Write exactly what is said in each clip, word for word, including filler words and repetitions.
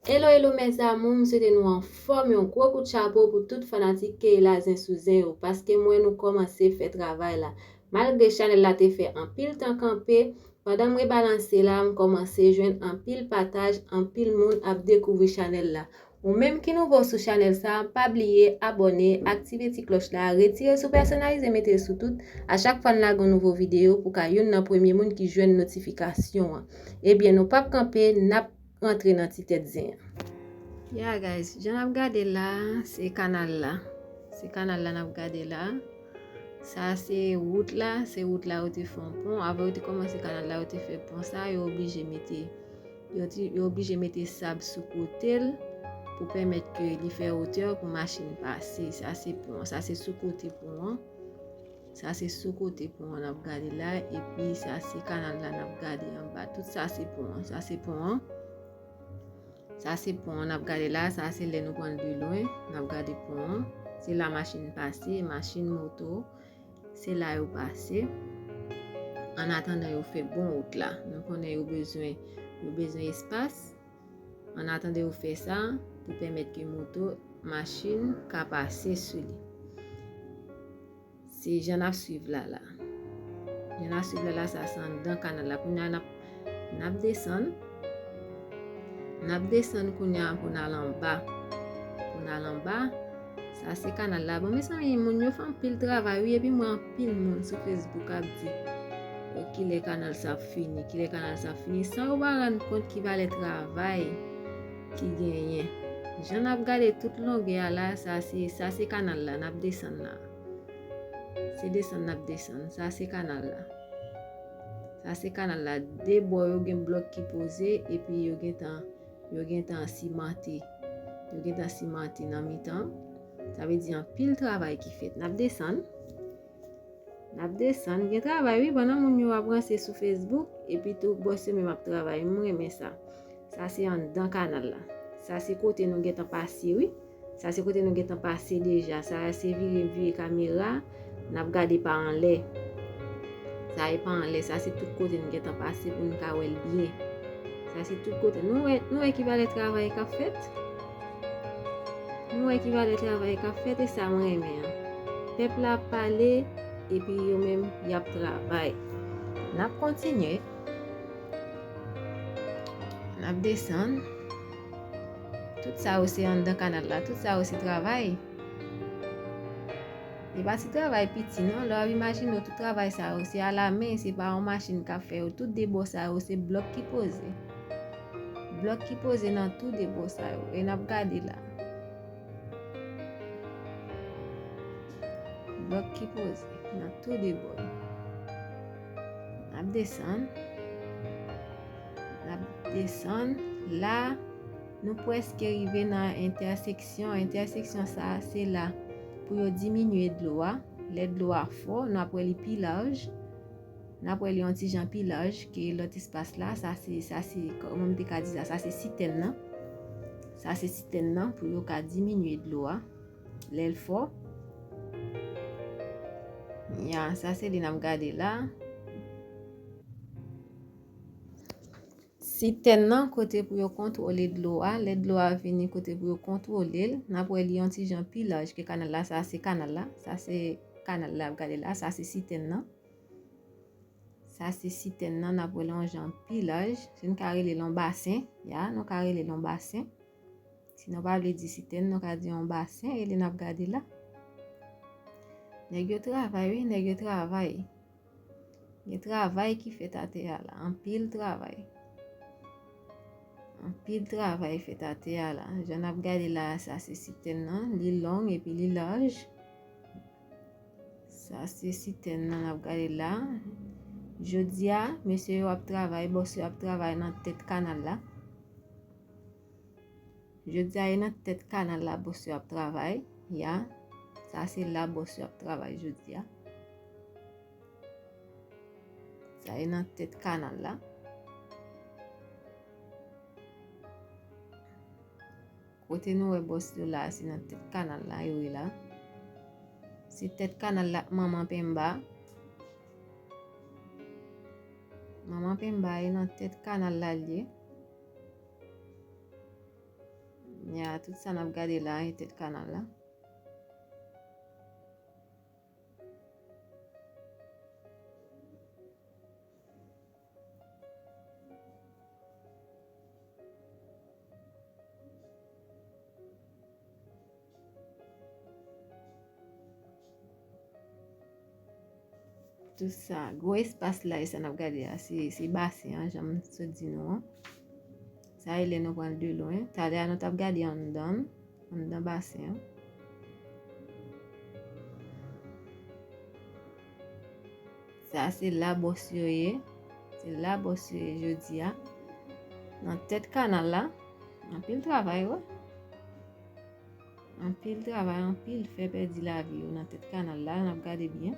Hello, hello, mes amours, m swete nou anfòm. Yon gwo kout chapo pou tout fanatik Keyla Zen sou Zen yo, paske m wè nou kòmanse fè travay la. Malgre chanèl la te fè anpil tan kanpe, pandan m rebalanse la, m kòmanse jwenn anpil pataj, anpil moun ap dekouvri chanèl la. Ou menm ki nouvo sou chanèl sa, pa bliye abòne, aktive ti klòch la, retire l sou pèsonalize, mete l sou tout. A chak fwa n lage yon nouvo videyo, pou ka youn nan premye moun ki jwenn notifikasyon an. Ebyen, nou p ap kanpe, n ap rantre nan ti tèt zen an. Ya, guys, jan n ap gade la, se kanal la. Se kanal la n ap gade la. Sa se wout la, se wout la yo te fè yon pon. Avan yo te kòmanse kanal la, yo te fè pon sa, yo oblije mete, yo te, yo oblije mete sab sou kote l pou pèmèt ke li fè wotè pou machin pase. Sa se pon an, sa se sou kote pon an. Sa se sou kote pon an n ap gade la, epi sa se kanal la n ap gade anba. Tout sa se pon an, sa se pon an. Sa se pon an n ap gade la, sa se lè nou pran l de lwen, n ap gade pon an. Se la machin pase, machin, moto, se la yo pase. Annatandan yo fè bon wout la, nou konnen yo bezwen, yo bezwen espas. Annatandan yo fè sa, pou pèmèt ke moto, machin ka pase sou li. Se jan n ap swiv la la. Jan n ap swiv la la, sa se anndan kanal la. Kounye a n ap, n ap desann. N ap desann kounye a pou n al anba. Pou n al anba, sa se kanal la. Bon, mezanmi, moun yo fè anpil travay, wi, epi m wè anpil moun sou Facebook ap di, "O, kilè kanal sa ap fini, kilè kanal sa ap fini?" San yo pa rann kont ki valè travay ki genyen. Jan n ap gade tout longè a la, sa se, sa se kanal la, n ap desann la. Se desann n ap desann. Sa se kanal la. Sa se kanal la. De bò yo gen blòk ki poze, epi yo gentan, yo gentan simante. Yo gentan simante nan mitan. Sa vle di anpil travay ki fèt. N ap desann. N ap desann. Gen travay, wi, pandan moun yo ap ranse sou Facebook, epi tou bòs yo menm ap travay. M renmen sa. Sa se anndan kanal la. Sa se kote nou gentan pase, wi. Sa se kote nou gentan pase deja. Sa se vire, vire kamera. N ap gade pa anlè. Sa e pa anlè. Sa se tout kote nou gentan pase pou nou ka wè l byen. Sa se tout kote. Nou wè, nou wè ki valè travay k ap fèt? Nou wè ki valè travay k ap fèt, e sa m renmen an. Pèp la ap pale, epi yo menm, y ap travay. N ap kontinye. N ap desann. Tout sa yo se anndan kanal la. Tout sa yo se travay. E pa ti travay piti, non. Lè w ap imajine w, tout travay sa yo, se alamen, se pa yon machin k ap fè yo. Tout de bò sa yo, se blòk ki poze. Blòk ki poze nan tou de bò sa yo. E n ap gade la. Blòk ki poze nan tou de bò yo. N ap desann. N ap desann. La, nou prèske rive nan entèseksyon. Entèseksyon sa a, se la pou yo diminye dlo a. Lè dlo a fò, n ap wè li pi laj. N ap wè li yon ti jan pi laj ke lòt espas la. Sa se, sa se, kòman m te ka di sa? Sa se sitèn nan. Sa se sitèn nan pou yo ka diminye dlo a lè l fò. Ya, sa se li n ap gade la. Sitèn nan kote pou yo kontwole dlo a. Lè dlo a vini kote pou yo kontwole l, n ap wè li yon ti jan pi laj ke kanal la. Sa se kanal la. Sa se kanal la ap gade la. Sa se sitèn nan. Sa se sitèn nan, n ap wè l yon jan pi laj. Si n ka rele l yon basen, ya, nou ka rele l yon basen. Si nou pa vle di sitèn, nou ka di yon basen, e li n ap gade la. Nèg yo travay, wi, nèg yo travay. Gen travay ki fèt atè a la, anpil travay. Anpil travay fèt atè a la. Jan n ap gade la, sa se sitèn nan, li long epi li laj. Sa se sitèn nan n ap gade la. Jodi a, mesye yo ap travay, bòs yo ap travay nan tèt kanal la. Jodi a, e nan tèt kanal la bòs yo ap travay. Ya, sa se la bòs yo ap travay jodi a. Sa e nan tèt kanal la. Kote nou wè bòs yo la, se nan tèt kanal la yo ye la. Se tèt kanal la ak manman Pemba. Manman Pemba e nan tèt kanal la l ye. Ya, tout sa n ap gade la, e tèt kanal la. Tout sa, gwo espas la, e sa n ap gade a, se, se basen an, jan m sot di nou an. Sa e lè nou pran l de lwen. Talè a, nou t ap gade anndan, anndan basen an. Sa se la bòs yo ye. Se la bòs yo ye jodi a. Nan tèt kanal la, anpil travay, wi. Anpil travay, anpil fè pèdi lavi yo nan tèt kanal la, n ap gade byen.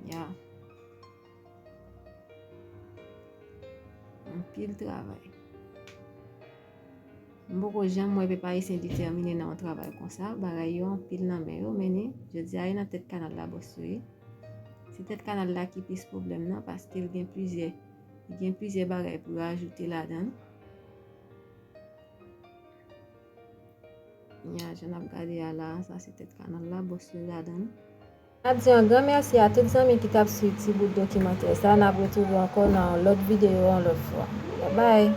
Ya. Anpil travay. M poko janm wè pèp ayisyen detèmine nan yon travay konsa. Bagay yo anpil nan men yo, mennen jodi a, e nan tèt kanal la bòs yo ye. Se tèt kanal la ki plis pwoblèm nan, paske l gen plizyè, li gen plizyè bagay pou yo ajoute ladan l. Ya, jan n ap gade a la, sa se tèt kanal la, bòs yo ladan l. N ap di yon gran mèsi a tout zanmi ki t ap swiv ti bout dokimantè sa. N ap retwouve ankò nan yon lòt videyo, yon lòt fwa. Babay!